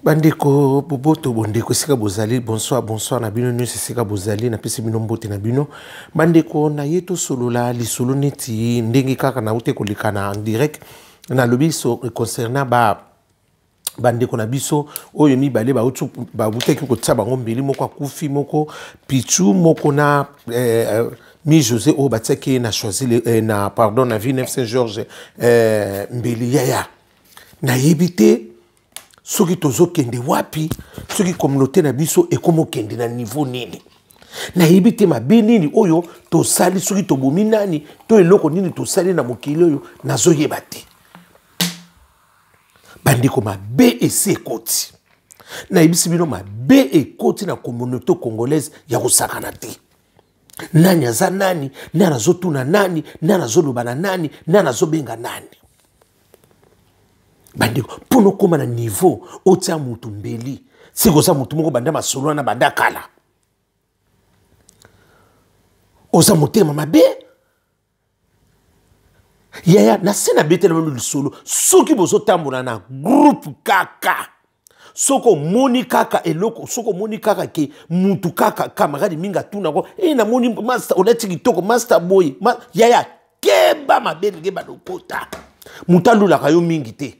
Bandeko boboto bondeko esika bozali, bonsoir bonsoir na bino nyonso esika bozali, napesi bino mbote na bino bandeko. Na ye tosolola lisolo neti ndenge kaka nauti koleka na en direct, nalobi so concernant bandeko na biso oyo mibale bautaki kotia bango mbeli, moko akufi, moko Pichu, moko na mi José oyo batiaki ye na choisi na pardon na ville Saint Georges mbeli. Yaya, nayebi te soki tozokende wapi, soki communauté na biso ekomi okende na niveau nini. Nayebi te mabe nini oyo tosali, soki tobomi nani to eloko nini tosali na mokili oyo, nazoyeba te. Bandeko, mabe esi ekoti, nayebisi bino, mabe ekoti na communauté congolaise ya kosakana te. Nani aza nani, nani azotuna nani, nani azoloba na nani, nani azobenga nani? Bandeko, mpona okóma na niveau otia mutu mbeli, sikoyo oza mutu moko banda masolo wana banda kala, oza motema mabe. Yaya, na se nabetela bino lisolo, soki bozotambola na groupe kaka, soki omoni kaka eloko, soki omoni kaka ke mutu kaka camarade mingi atunako e, namoni master olati kitoko, master boye yaya, keba, mabe ndenge balokota. Mutu alulaka yo mingi te,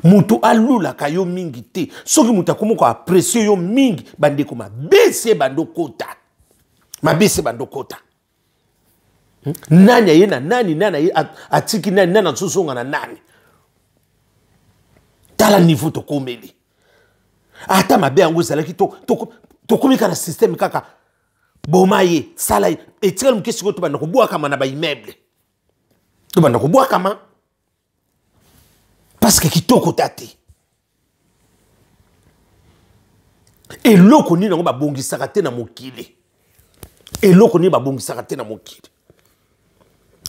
Mutu alulaka yo mingi te. Soki mutu akomi koapprécier yo mingi, bandeko, mabe se bandokota, mabe se bandokota. Nani aye na nani, nani aye atiki nani, nani azozonga na nani? Tala niveau tokomeli. Ata mabe yango ezalaki, tokomi kaka na système kaka boma ye, sala ye, etikali moke. Sikoyo tobanda kobwakama na baimmeuble, tobanda kobwakama parce que kitoko ta te. Eloko nini yango babongisaka te na mokili? Eloko nini babongisaka te na mokili?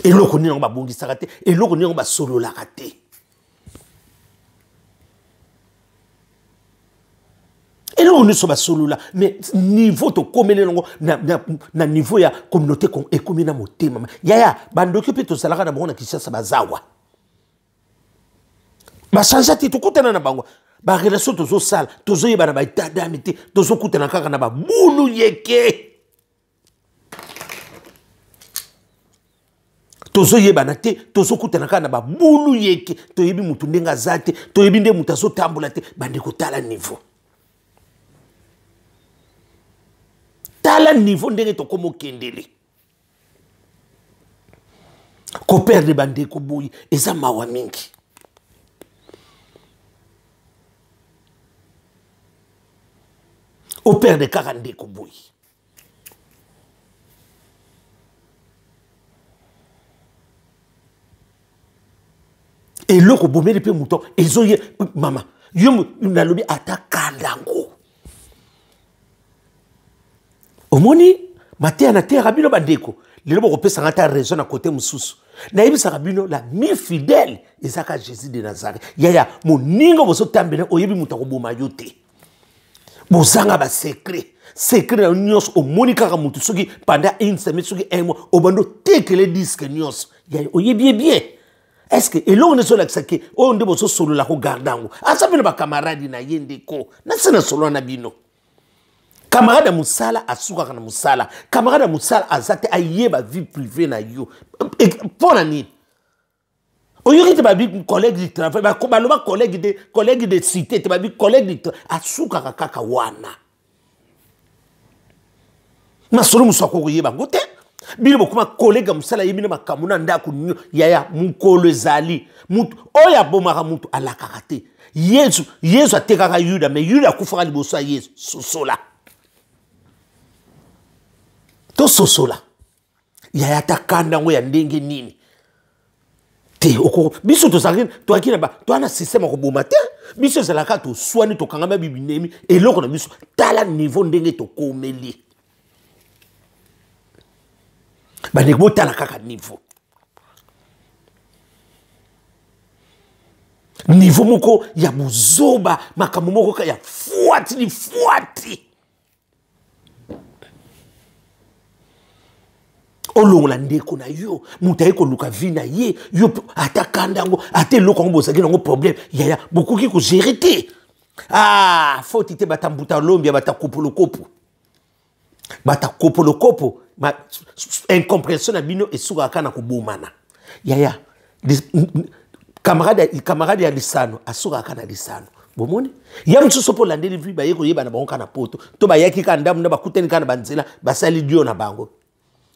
Eloko nini yango babongisaka te? Eloko nini yango basololaka te? Eloko nyonso basolola, mais niveau tokomeli yango na niveau ya communauté ekomi na motema. Yaya, bandoki mpe tozalaka na bango na Kinshasa, bazawa bachange te. Tokutana na bango, barelation tozosala, tozoyeba na baétat d'âme te, tozokutana kaka na babulu yeke, tozoyebana te, tozokutana kaka na babulu yeke, toyebi mutu ndenge aza te, toyebi nde mutu azotambola te. Bandeko, tala niveau, tala niveau ndenge tokóma okendele koperdre bandeko boye, eza mawa mingi. Operdre kaka ndeko boye, eloko bomeli mpe moto ezoye. Mama, yo nalobi ata kanda yango omoni mateya na teyaka bino. Bandeko, lelo bokopesanga ata raison na kote mosusu. Nayebisaka bino, l'ami fidèle ezaka Jésus de Nazareth. Yaya, moninga bozotambela, oyebi moto akoboma yo te, bozanga basecret, secret na yo nyonso. Omoni kaka motu, soki pendant une semaine, soki un mois, obandi otekele disque nyonso. Yaya, oyebi ye bien. Est ce que eloko nde ezolakisa ke oyo nde bozosolola kogarder yango? Aza mpe na bacamarade na ye. Ndeko, nasi na solo na bino, camarade ya mosala asukaka na mosala. Camarade ya mosala aza te ayeba vie privée na yo. Mpo na nini? Oyoki te babi collègue du travail, baloba collègue de cité te, babi collègue du travail, asukaka kaka wana. Masolo mosusu akoki koyeba yango te. Bino bokoma collègue ya mosala, ayebi na makambo na ndako. Yaya, mokolo ezali, mutu oyo abomaka mutu alakaka te. Yesu, Yesu atekaka Yuda, mais Yuda akufaka liboso ya Yesu. Sosola, tososola yaya. Ata kanda yango ya ndenge nini te, biso tozalaki, toyaki na toa na système ya koboma te. Biso ezalaka toswani, tokangama bibinemi, eloko na biso. Tala niveau ndenge tokomeli. Bandeko, botala kaka niveau moko ya bozoba, makambo moko kaka ya fwati ni fwati. Olongola ndeko na yo, moto aye koluka vie na ye, yo ata kanda yango, ata eloko yango bozalaki nango problème, yaya bokoki kogere te. Ah, foti te, bata mbuta lombia, bata kopolokopo, bata kopolokopo, incompréhension na bino esukaka kaka na kobomana. Yaya, camarade ya lisano asukaka kaka na lisano. Bomoni ya mosusu mpo olandeli vi baye koyeba na bango kaka na poto, to bayaki kaka ndambo na bakutani kaka na banzela, basali dio na bango,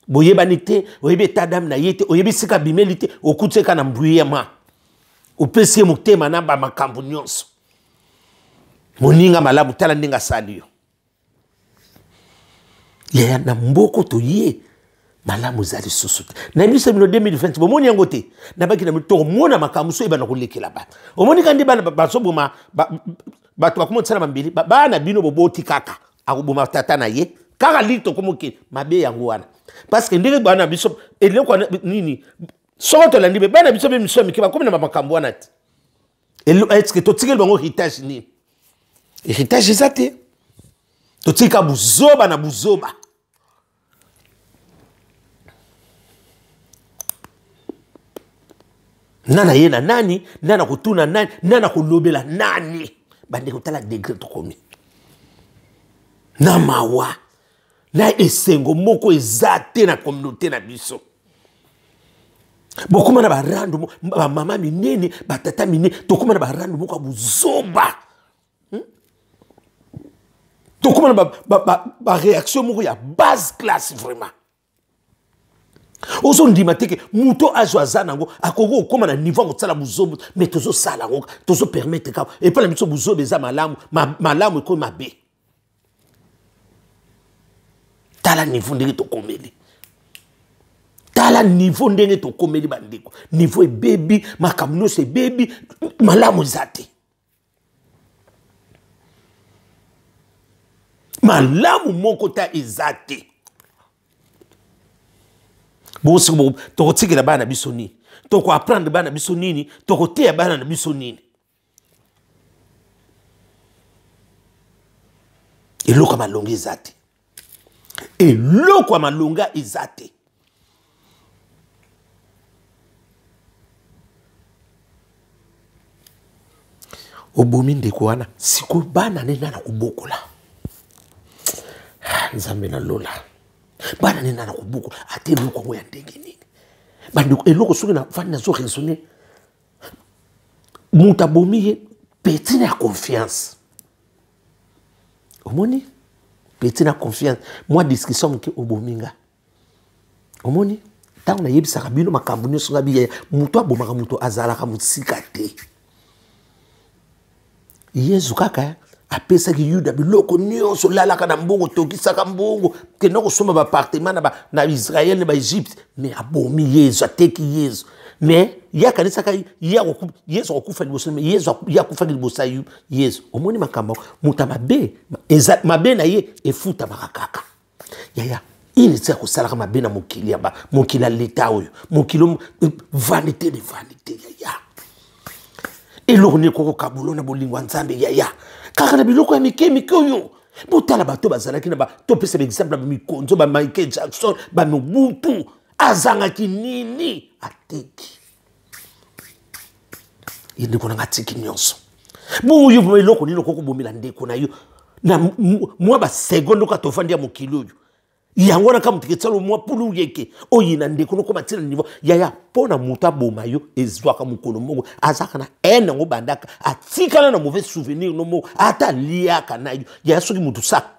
boyebani te, oyebi etat dame na ye te, oyebi sika abimeli te, okuti ye kaka na mbuyema, opesi ye motema na bamakambo nyonso. Moninga malamu, tala ndenge asali yo. Yaya, na mboko toye malamu eza lisusu te. Nayebisa bino 2020, bomoni yango te. Nabaki na tokomona makambo so ebanda kolekela bato. Omoni ka nde bana bazoboma bato, bakoma kosala mambili. Bana bino boboti kaka akoboma tata na ye kaka li tokomokende mabe yango wana, parce que ndenge bana biso eloko wana nini, soko tolandi be bana biso be miso ya mike bakomi na bamakambo wana te. Est-ce totikeli bango héritage nini? Héritage eza te, totika buzoba na buzoba. Nana ye na nani, nana kotuna nani, nana kolobela nani? Bandeko, tala degré tokomi na mawa na esengo moko eza te na communauté na biso. Bokóma na barando, bamama minene, batata minene, tokóma na barando moko ya buzoba, Tokóma na baréaction moko ya basse classe vraiment. Ozondima te ke moto azwa aza nango akoki kokóma na niveau ya kosala buzoba, mais tozosala yango, tozopermettre kaka epai na biso buzoba eza malamu, malamu ekomi mabe. Tala niveau ndenge tokomeli, tala niveau ndenge tokomeli bandeko. Niveau ebebi, makambo nyonso ebebi, malamu eza te, malamu moko ta eza te. Bongo tokotikela bana na biso nini? Tokoapprendre bana na biso nini? Tokoteya bana na biso nini? Eloko ya malonga eza te, eloko ya malonga eza te. Obomi ndeko wana, sikoyo bana nde nana kobokola? Nzambe na lola, bana nde nana kobokola? Ata eloko yango ya ndenge nini, bandeko? Eloko soki nafandi nazo raisonne, moto abomi ye petit na confiance. Omoni petit na confiance, mwa discussion moke, obomi nga. Omoni ntango nayebisaka bino makambo nyonso nga biya, moto abomaka moto azalaka mosika te. Yezu kaka apesaki Yuda biloko nyonso, lalaka na mbongo, tokisaka mbongo, kenda kosomba baappartement na Israel na baEgypte, mais abomi Yezu, ateki Yezu. Mais ye akanisaka Yezu akokufa liboso, mais Yezu ye akufaki liboso ya Yezu. Omoni makambo, moto ya mabe eza mabe na ye efutamaka kaka. Yaya, ini ti akosalaka mabe na mokili ya mokili ya leta oyo, mokili vanité de vanité. Yaya, eloko nini ekokokabulo na bolingo ya Nzambe? Yaya, kaka na biloko ya mike mike oyo. Botala bato bazalaki na topesa baexemple ya bamikonzo, baMichael Jackson, baMobutu, azangaki nini? Ateki ye ndeko nanga, atiki nyonso. Bongo yo, eloko nini okoki kobomela ndeko na yo na mwa baseconde oka tovandi ya mokili oyo? Yango wana kaka moto ekesala mwa pulu yeke oyina ndeko nokoma ntina niveau. Yaya, mpo na moto aboma yo ezwaka mokolo moko, azalaka na haine yango, bandaka atikala na mauvais souvenir no moko, ata aliaka na yo. Yaya, soki moto sa